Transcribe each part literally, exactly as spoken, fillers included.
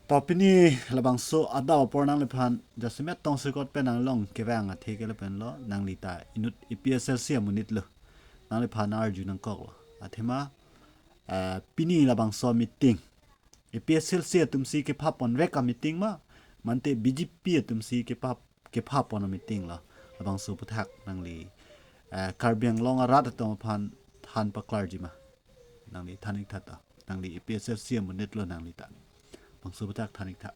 To pini labangso adap apor nangliphan jasemet tongsekot pen nanglong kevang athe ke lapen lo, nangli ta inut A P H L C amonit lo, nangliphan arju nangkok lo. Athema, eh, pini labangso meeting A P H L C atumsi kepha ponvek a meeting ma, mante B J P atumsi kepha kepha pon a meeting lo? Labangso aphuthak nangli, eh, Karbi Anglong arat atum aphan than paklarji ma? Nangli than ik tha ta. Nangli A P H L C amonit lo nangli ta. Labangso aphuthak than ik tha.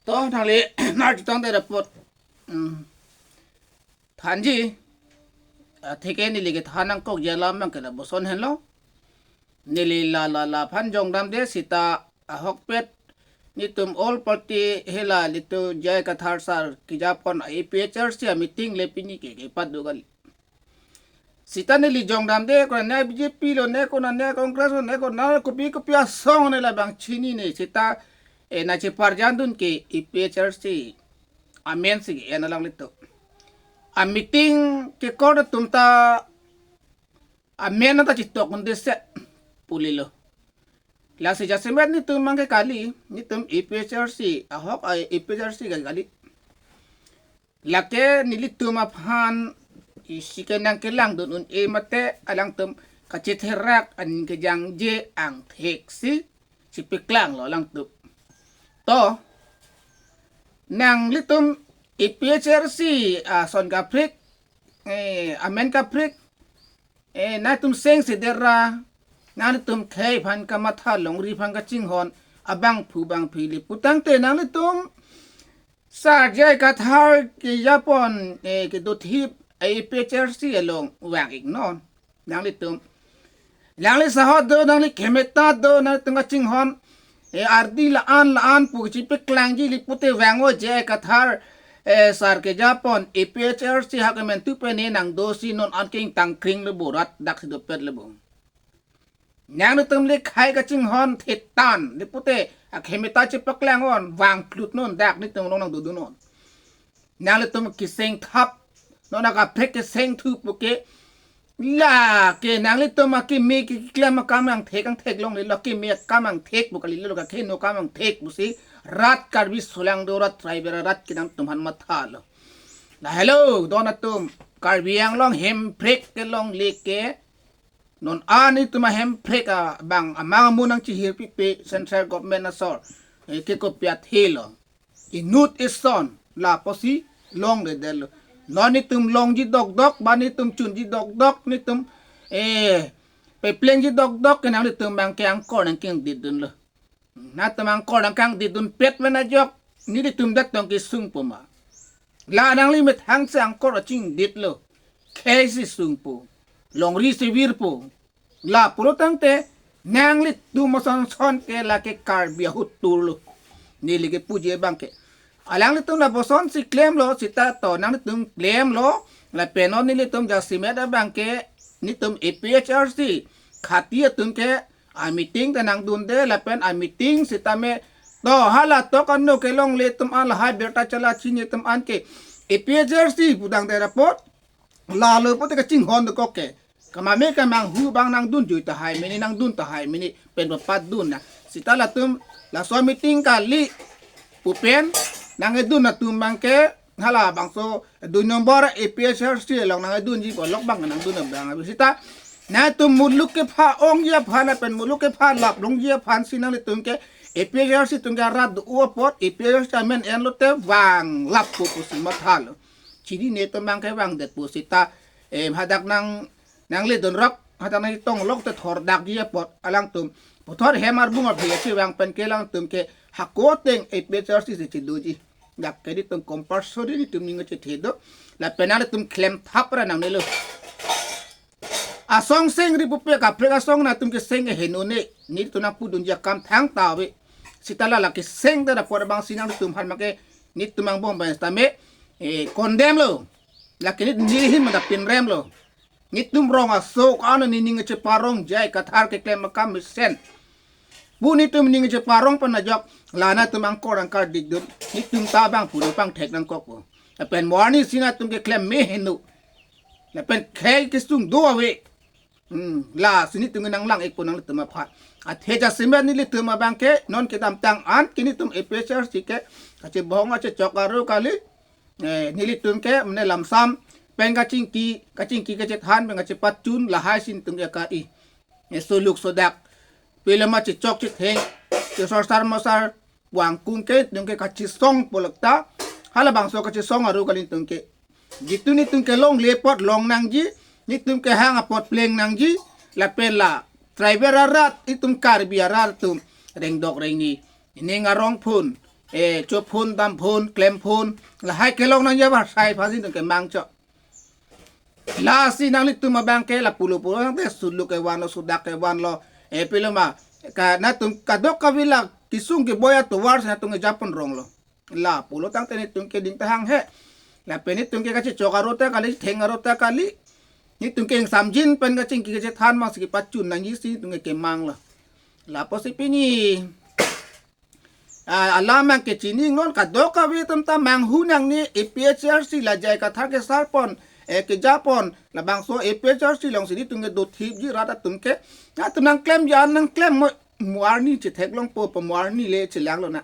To nangli nar jutang de report. Hmm. Thanji. Atheke neli kethan nangkokji alam abang ke lapuson henlo. Neli la la la aphan jongdamde seta ahokpet netum all party hela litu J I Kathar sar kejapon A P H L C a meeting le pini ke kepat do kali. Seta neli jongdamde, kona ne B J P lo, ne kona ne Congress lo, ne kona kopi kopi asong ne labang chinine, seta, eh, na cheparjandun ke A P H L C amen si ke-en alanglitum. A meeting kekor atum ta amen ta chetok un-e se pu lelo. Lasi jasemet netum abang ke kali, netum A P H L C, ahok A P H L C ke kali. Lake nelitum aphan isi ke nangkelangdun un-e mate alangtum kachetherak aning kejangje angthek si, si peklanglo alangtum. To, nanglitum A P H L C ason kaprek, eh, amen kaprek, eh, nangtum seng sedera, nangtum khei aphan kamatha, longri aphan kachinghon, abangphu bangphi le putangte nangtum sar J I Kathar kejapon, eh, kedothip A P H L C along vang iknon. Nanglitum, nangli sahot do, nangli kemeta do, nangtum kachinghon, eh, ardi la-an la-an pu chipeklangji le pute vang o J I Kathar, eh, sar kejapon A P H L C hak amen tu pen ne nangdosi non an ke ingtangkring le bo, rat dak si dopet le bo. Nangtum le khei kachinghon thetan le pute akemeta chepaklang on, vangklutnon, dak netum along nangdodunnon. Nangtum keseng thap, non akaprek keseng thu pu ke, lake nangtum akeme keklem akam angthek angthek longle, lo keme akam angthek pu kali, lo kakeno akam angthek pusi rat Karbi solang do, rat tribal rat ke nangtum aphan mathalo. Lahelo don atum, Karbi Anglong Hemprek kelongle ke non an netum a Hemprek abang amang amu nangchihirpipe central government asor, eh, ke kopi athe lo? Inut ison lapusi longledetlo. Non netum longji dokdok, ba netum chunji dokdok, netum, eh, peplengji dokdok ke nanglitum abang ke angkor nangkangditdunlo. Nangtum angkor nangkangditdunpet pen ajok, nelitum dak tong kesungpo ma? La nangli methang si angkor kachingditlo, khei si sungpo, longri si virpo. La pulo tangte nanglitum ason son ke lake Karbi ahut turlo. Neli kepuji abang ke, alanglitum lapuson si klemlo, seta to nangtum klemlo, lapen non nelitum jasemet abang ke netum A P H L C khati atum ke a meeting ta nangdunde, lapen a meeting sitame to hala to kano kelongle atum an, lahai birta chala chini atum an ke A P H L C pudang de report, lalo pute kachinghon dokok ke. Kamame kamanghu abang nangdunjui tahai mene, nangdun tahai mene pen papadun na. Seta latum laso meeting kali pu pen nangkedun atum abang ke, halabangso dui nombor A P H L C along nangkedunji pu alok abang nangdun abang abi. Seta nangtum muluk kepha ongji aphan lapen muluk kepha laplongji aphan si nanglitum ke A P H L C atum ke arat do apot, A P H L C amen enlote vanglappo pusi mathalo. Chinine atum abang ke vangdetpo seta, eh, hadak nang, nangledun rok, hadak nangtonglok te thordakji apot, alangtum puthot hem arbung aphi si vang pen ke alangtum ke hako ateng A P H L C si chedoji. Dak ke netum compulsory netum ning chethe do. Lapen nangtum klem thap ra nangnelo. Asong seng ri pupe, kaprek asong nangtum keseng ke henone, netum nangpudunji akam thangta ave. Seta la lake seng ta dapot abang si nangtum aphan make netum angbong abang sitame, eh, condemn lo. Lake netum nelihin manda pinrem lo. Netum rong aso ko-an nening cheparong, J I Kathar keklem akam mesen pu netum ning cheparong pen ajok, la nangtum angkor nangkarditdun, netum ta abangphu nangpangthek nangkokpo. Lapen mo arni si nangtum keklem me heno, lapen khei kesung do ave. Hmm, lasi netum nanglang ikpo nanglitum aphan. Athe jasemet nelitum abang ke non kedamtang an ke netum A P H L C ke kachibong kachechok aro kali. Eh, nelitum ke mane lamsam pen kachingki, kachingki kachethan pen kachepachun lahai si netum ke ka-i. Eh, suluk sodak, pilema chechok chetheng, chesor sar mosar, wangkung ke netum ke kachesong pulote, halabangso kachesong aro kali netum ke. Jitu netum kelongle apot long nangji, netum kehang apot pleng nangji, lapen la tribal arat, itum Karbi arat atum rengdok rengni, ining arong phun, eh, cho phun, dam phun, klem phun, lahai kelong nangji abar sai phasin netum kemang chok. Lasi nanglitum abang ke la pulo pulo nang te suluk kevanlo, sodak kevanlo, eh, pilema, ka netum kadokave la kesung keboi atovar si netum kejapon ronglo. La pulo tangte netum ke ding ta hanghe. Lapen netum ke kachechok aro ta kali, theng aro ta kali. Netum ke ingsamjin pen kachingki kachethan mang si kepachun nangji si netum ke kemang la. Lapusi pini, ah, alam mang kechini non kadokave atum ta manghu nangne, A P H L C la J I Kathar kesarpon, eh, kejapon, labangso A P H L C along si netum ke dothipji rat atum ke. Netum nangklemji an nangklem mo, mo arni chetheklongpo, po mo arni le chelanglo na.